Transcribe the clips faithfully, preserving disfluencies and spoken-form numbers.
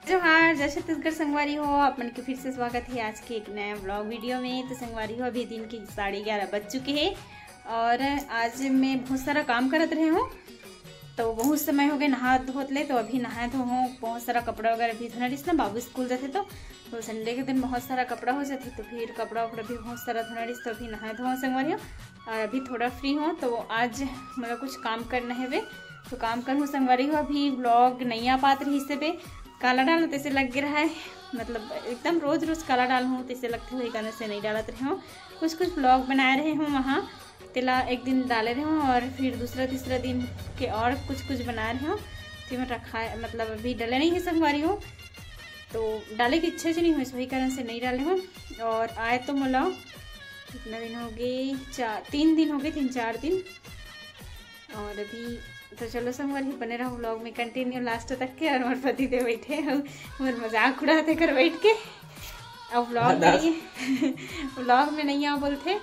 जोहार, जय छत्तीसगढ़ संगवारी हो, आप मन के फिर से स्वागत है आज के एक नया व्लॉग वीडियो में। तो संगवारी हो, अभी दिन के साढ़े ग्यारह बज चुके हैं और आज मैं बहुत सारा काम करत रहे हूँ, तो बहुत समय हो गए नहा धोत ले। तो अभी नहा धो हूँ, बहुत सारा कपड़ा वगैरह भी धोना रहिस ना, बाबू स्कूल जाते तो, तो संडे के दिन बहुत सारा कपड़ा हो जाते, तो फिर कपड़ा वपड़ा भी बहुत सारा धोना रहिस, तो अभी नहा धो संगवारी हो। और अभी थोड़ा फ्री हूँ, तो आज मतलब कुछ काम करना है बे, तो काम करहूँ संगवारी हो। अभी व्लॉग नहीं आ पात रहिस हे बे, काला डालना तैसे लग रहा है, मतलब एकदम रोज रोज काला डालहूँ तैसे लगते हुए, कारण से नहीं डालत रहे हूँ। कुछ कुछ व्लॉग बनाए रहे हूँ वहाँ, तेला एक दिन डाले रहे हूँ और फिर दूसरा तीसरा दिन के और कुछ कुछ बनाए रहे हूँ, तेमा रखा है, मतलब अभी डले नहीं है संगवारी हो, तो डाले की इच्छा च नहीं होइस, वही कारण से नहीं डाले हूँ। और आए तो मोला कितना दिन हो गए, चार, तीन दिन हो गए, तीन चार दिन। और अभी तो चलो संगवारी, बने रहो व्लॉग में कंटिन्यू लास्ट तक के। और मोर पति देव बैठे हो, मोर मजाक उड़ाते कर बैठ के। अब व्लॉग में नहीं, व्लॉग में नहीं आ बोलते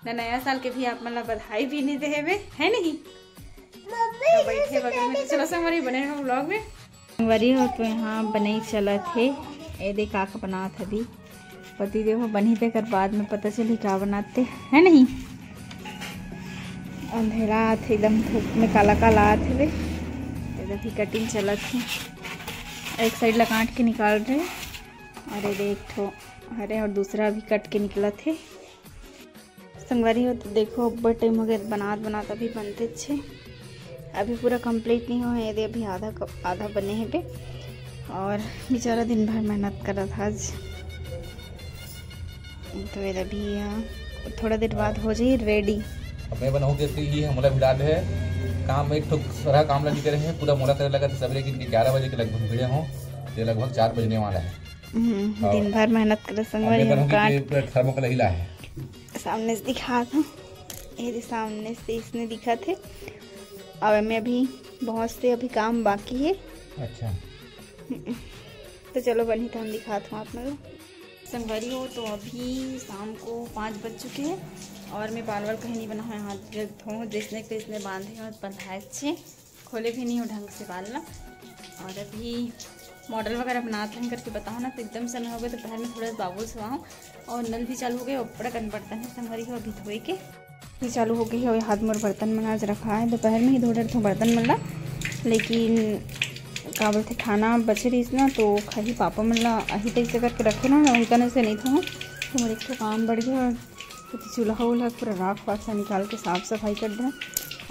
ना, नया साल के भी आप मन ला बधाई भी नहीं दे हेबे, है नहीं? तो बैठे बगल में, तो चलो संगवारी, बने रहो व्लॉग में। संगवारी हो, तो यहाँ बनई चलत हे, ए दे का का बनात हबी पति देव हो, बनही तेकर बाद में पता चली का बनाते, है नहीं? अंधेरा आत हे, एकदम धूप में काला काला आत हे बे। इधर भी कटिंग चलत हे, एक साइड ला काट के निकाल रहे, और ये दे एक ठो हरे और दूसरा भी कट के निकलत हे। संगवारी हो, तो देखो, अब्बड़ टाइम हो गया बनात बनात, अभी बनते छे। अभी पूरा कंप्लीट नहीं हुआ है, ये दे अभी आधा कप, आधा बने हैं बे। और बेचारा दिन भर मेहनत करत था आज। तो ये अभी, अ, थोड़ा देर बाद हो जाई रेडी। अब मैं बनाऊँ के ये हमला भिड़ा दे है। काम एक ठो सारा काम लगी करे हैं, पूरा मोला करे लगा था सबेरे के ग्यारह बजे के लगभग भिड़े हों, ये लगभग चार बजने वाला है। हम्म, और दिन भर मेहनत करे अब संगवारी मैं हो, बनाऊँ काट के पूरा थर्मोकोल हिला है। सामने से दिखात हूँ, ये दे सामने से इसने दिखत हे। अब एमे अभी बहुत से अभी काम बाकी है। अच्छा। तो चलो बनी तो हम दिखात हूँ आप लोग। संगवारी हो, तो अभी शाम को पाँच बज चुके हैं और मैं बाल वाल कहीं नहीं बना है, हाथ धो जैसने तैसने बांधे और बंधाए छे। खोले भी नहीं हो ढंग से बाल ला। और अभी मॉडल वगैरह बनात रहन करके बताओ ना, तो एकदम समय हो गए दोपहर में थोड़ा बाबू सुआओ। और नल भी चालू हो गए, ऊपर कन बर्तन है संगवारी हो अभी धोए के। भी चालू हो गई है, हाथ मोर बर्तन मन आज रखा है, दोपहर में ही धो डरथों बर्तन मन ला, लेकिन का बोलते खाना बचे रहिस ना, तो खाली पापा मन ला अही तैसे करके रखे ना, वही कारण से नहीं धोऊँ। तो मोर एक ठो काम बढ़ गया, तो चूल्हा उल्हा पूरा राख वाख ला निकाल के साफ सफाई कर दे।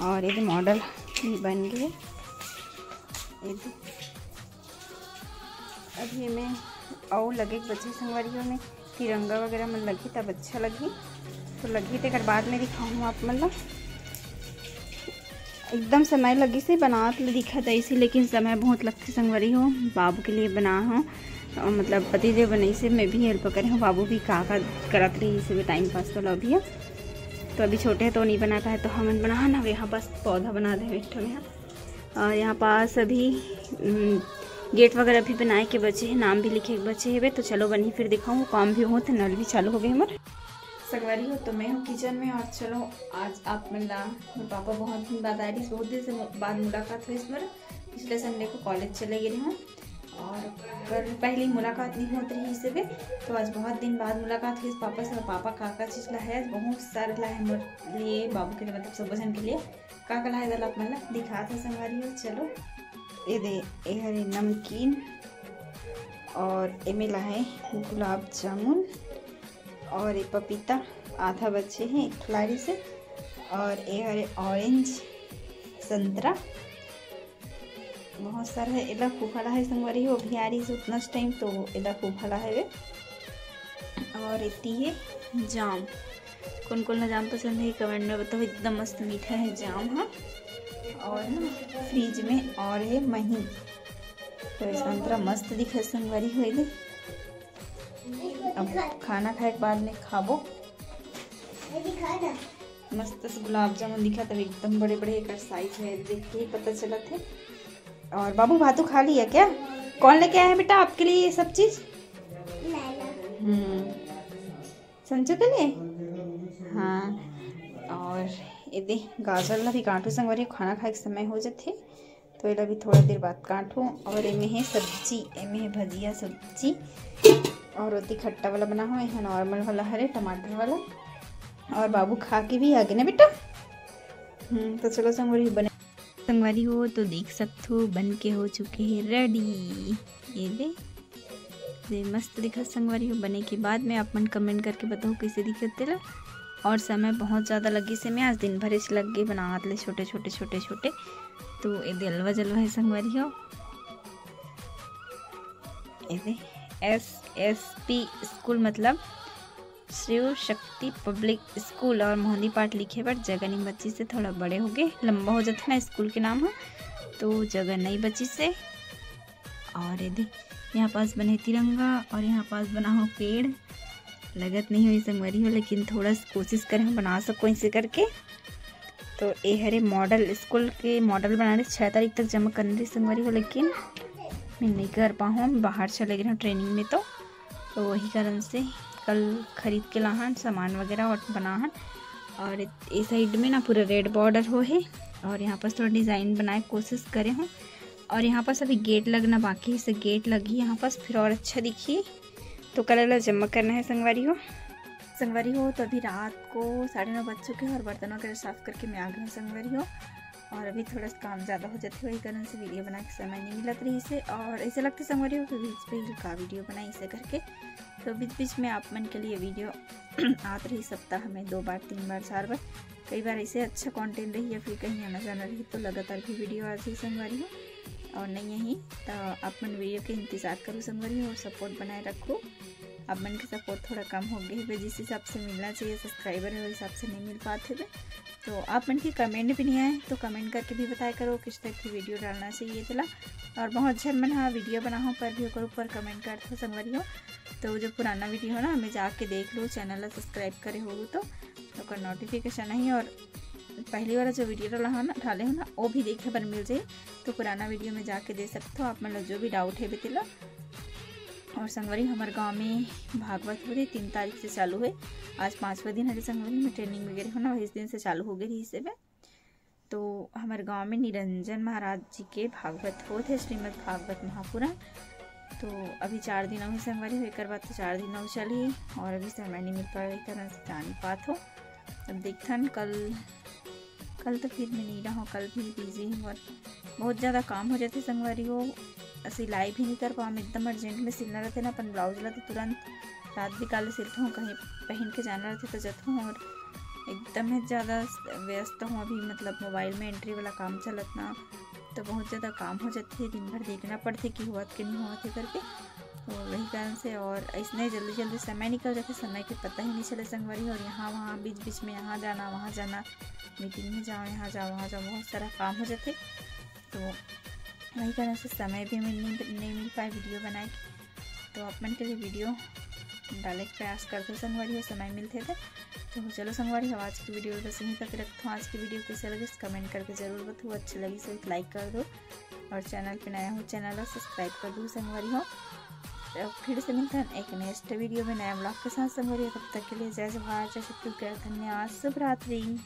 और ये मॉडल भी बन गए, ये दे। अभी एमे अउ लगे के बचे संगवारी हो, में तिरंगा वगैरह मन लगही तब अच्छा लगही, तो लगही तेकर बाद में दिखाऊँ आप मन ला। एकदम समय लगिस हे बनात ले दिखत ऐसे, लेकिन समय बहुत लगथे संगवारी हो। बाबू के लिए बना हो, अ, मतलब पति देव बनई से मैं भी हेल्प करे हूँ, बाबू भी का का करत रही इसे टाइम पास वाला अभी है। तो अभी छोटे हैं तो नहीं बना पाए, तो हमन बना ना, यहाँ बस पौधा बना दे बैठे हुए हैं। और यहाँ पास अभी, उम, गेट वगैरह भी बनाए के बचे है, नाम भी लिखे के बचे हेबे। तो चलो बनी फिर दिखाऊँ, काम भी होत है, नल भी चालू हो गए हमर। संगवारी हो, तो मैं हूँ किचन में और चलो आज आप मन ला, मोर पापा बहुत दिन बाद आए रहिस, बहुत दिन से मु-, बाद मुलाकात हुई इस बार। पिछले संडे को कॉलेज चले गए हूँ और कल पहली मुलाकात नहीं होत रही इससे भी, तो आज बहुत दिन बाद मुलाकात हुई पापा से। और पापा का का चीज ला है, आज बहुत सारे ला है मोर लिए, बाबू के लिए, मतलब सब जन के लिए। का का ला है, आप मन ला दिखात है संगवारी हो। चलो, ये दे, ये हरे नमकीन और एमे ला है गुलाब जामुन और ये पपीता आधा बचे है एक ठो ला रहिस हे, और ये हरे ऑरेंज संतरा बहुत सारा है। एला फूफा ला है संगवारी हो, अभी आ रही है उतना टाइम तो एला फूफा ला है वे। और इतनी है जाम, कौन कौन ला जाम पसंद है कमेंट में बताओ, एकदम मस्त मीठा है जाम। हाँ, और ना फ्रिज में और है मही, तो ये संतरा मस्त दिखे संगवारी हो। ये दे, अब खाना खाए के बाद में खाबो। मस्त से गुलाब जामुन दिखत हे, एकदम बड़े बड़े एकर साइज है, देख के ही पता चलत है। और बाबू भातू खा लिया क्या? कौन लेके आया है बेटा आपके लिए ये सब चीज? हम्म, संजू के लिए। हाँ, और ये दे गाजर ला भी काटू संगवारी, खाना खाए के समय हो जाथे। तो एला भी थोड़ा देर बाद काटहूँ। और एमे हे सब्जी, एमे हे भजिया सब्जी, और ओती खट्टा वाला बनाहूँ, एहा नॉर्मल वाला हरे, टमाटर वाला। और बाबू खा के भी आगे ना बेटा। हम्म, तो चलो संगवारी हो, बने संगवारी हो तो देख सकथो, बन के हो चुके हे रेडी। ये दे, दे मस्त दिखत संगवारी हो। बने के बाद में आप मन कमेंट करके बताओ कैसे दिखत तेला। और समय बहुत ज़्यादा लगिस हे, मैं आज दिन भर इस लग गई बनावत ले छोटे छोटे छोटे छोटे। तो ये दे अलवा जलवा हे संगवारी हो। ये दे एस एस पी स्कूल, मतलब शिव शक्ति पब्लिक स्कूल, और मोहनी पाठ लिखे बर जगह नहीं बचिस हे, थोड़ा बड़े हो गए, लंबा हो जाता ना स्कूल के नाम ह, तो जगह नहीं बचिस हे। और ये दे, यहाँ पास बने तिरंगा और यहाँ पास बना हो पेड़। लगत नहीं होही संगवारी हो, लेकिन थोड़ा सा कोशिश करे हो बना सको ऐसे करके। तो ये हरे मॉडल, स्कूल के मॉडल बनाने छः तारीख तक जमा करने रही संगवारी हो, लेकिन मैं नहीं कर पाऊँ, मैं बाहर चले गए हूँ ट्रेनिंग में, तो, तो वही कारण से कल खरीद के लाहन सामान वगैरह और बनाहन। और ये साइड में ना पूरा रेड बॉर्डर हो हे, और यहाँ पास थोड़ा डिज़ाइन बनाए कोशिश करे हूँ। और यहाँ पास अभी गेट लगना बाकी है, से गेट लगी यहाँ पास, फिर और अच्छा दिखी। तो कल ला जमा करना है संगवारी हो। संगवारी हो, तो अभी रात को साढ़े नौ बज चुके हैं और बर्तन वगैरह साफ करके मैं आ गई हूँ संगवारी हो। और अभी थोड़ा सा काम ज़्यादा हो जाते, वही कारण से वीडियो बना के समय नहीं मिलत रही से। और ऐसे लगते संगवारी हो कि बीच बीच का वीडियो बनाई इसे करके, तो बीच बीच में आप मन के लिए वीडियो आत रही सप्ताह में दो बार, तीन बार, चार बार। कई बार ऐसे अच्छा कंटेंट रही या फिर कहीं आना जाना रही तो लगातार भी वीडियो आ जाए संगवारी हो। और नहीं यही तो आप मन वीडियो के इंतज़ार करो संगवारी हो और सपोर्ट बनाए रखो। आप मन के सपोर्ट थोड़ा कम हो गए हे, जिस हिसाब से मिलना चाहिए सब्सक्राइबर है, वो हिसाब से नहीं मिल पाते थे। तो आप मन के कमेंट भी नहीं आए, तो कमेंट करके भी बताया करो किस टाइप की वीडियो डालना चाहिए तेला। और बहुत झन मन हा वीडियो बनाहूँ पर भी ओकर ऊपर कमेंट करते संगवारी हो। तो जो पुराना वीडियो हो ना, हमें जाके देख लो, चैनल ला सब्सक्राइब करे हो तो ओकर नोटिफिकेशन आही। और पहली वाला जो वीडियो डाला हो ना, डाले हो ना, वो भी देखे बर मिल जाए। तो पुराना वीडियो में जाके दे सकते हो आप मन ला जो भी डाउट है तेला। और संगवारी, हमारे गांव में भागवत हो रही, तीन तारीख से चालू है। आज पाँचवा दिन हरे संगवारी, में ट्रेनिंग वगैरह हो ना, इस दिन से चालू हो गई रही इसे में। तो हमारे गांव में निरंजन महाराज जी के भागवत होत हे, श्रीमद् भागवत महापुराण। तो अभी चार दिन अउ संगवारी हो, एकर बाद तो चार दिन अउ चलही और अभी समय नहीं मिल पावे, कारण से जा नहीं पात हो। अब देखथन कल, कल तो फिर मैं नहीं रहूँ, कल भी बिजी हूँ और बहुत ज़्यादा काम हो जाते संगवारी हो। सिलाई भी नहीं कर पाऊँ, एकदम अर्जेंट में सिलना रहते ना अपन ब्लाउज ला, तो तुरंत रात बिकाले सिलता हूँ, कहीं पहन के जाना रहते तो जाता हूँ। और एकदम ही ज़्यादा व्यस्त हूँ अभी, मतलब मोबाइल में एंट्री वाला काम चलत ना, तो बहुत ज़्यादा काम हो जाते, दिन भर देखना पड़ते कि होत के नहीं होत है करके। तो वही कारण से और ऐसने जल्दी जल्दी समय निकल जाते, समय के पता ही नहीं चले संगवारी। और यहाँ वहाँ बीच बीच में यहाँ जाना वहाँ जाना, मीटिंग में जाओ, यहाँ जाओ, वहाँ जाओ, बहुत सारा काम हो जाते। तो वही कारण से समय भी मिल नहीं, नहीं मिल पाए वीडियो बनाए के। तो आप मन के लिए वीडियो डाले के प्रयास करते संगवारी हो, समय मिलते थे। तो चलो संगवारी हो, आज की वीडियो बस यहीं तक रखते हो। आज की वीडियो कैसे लगे कमेंट करके जरूर बताओ, अच्छी लगी तो लाइक कर दो और चैनल पे नया हो चैनल ला सब्सक्राइब कर दो संगवारी हो। तो फिर से मिलते हैं एक नेक्स्ट वीडियो में नया ब्लॉग के साथ संगवारी हो। तब तक के लिए जय जोहार, जय छत्तीसगढ़, धन्यवाद, शुभ रात्रि।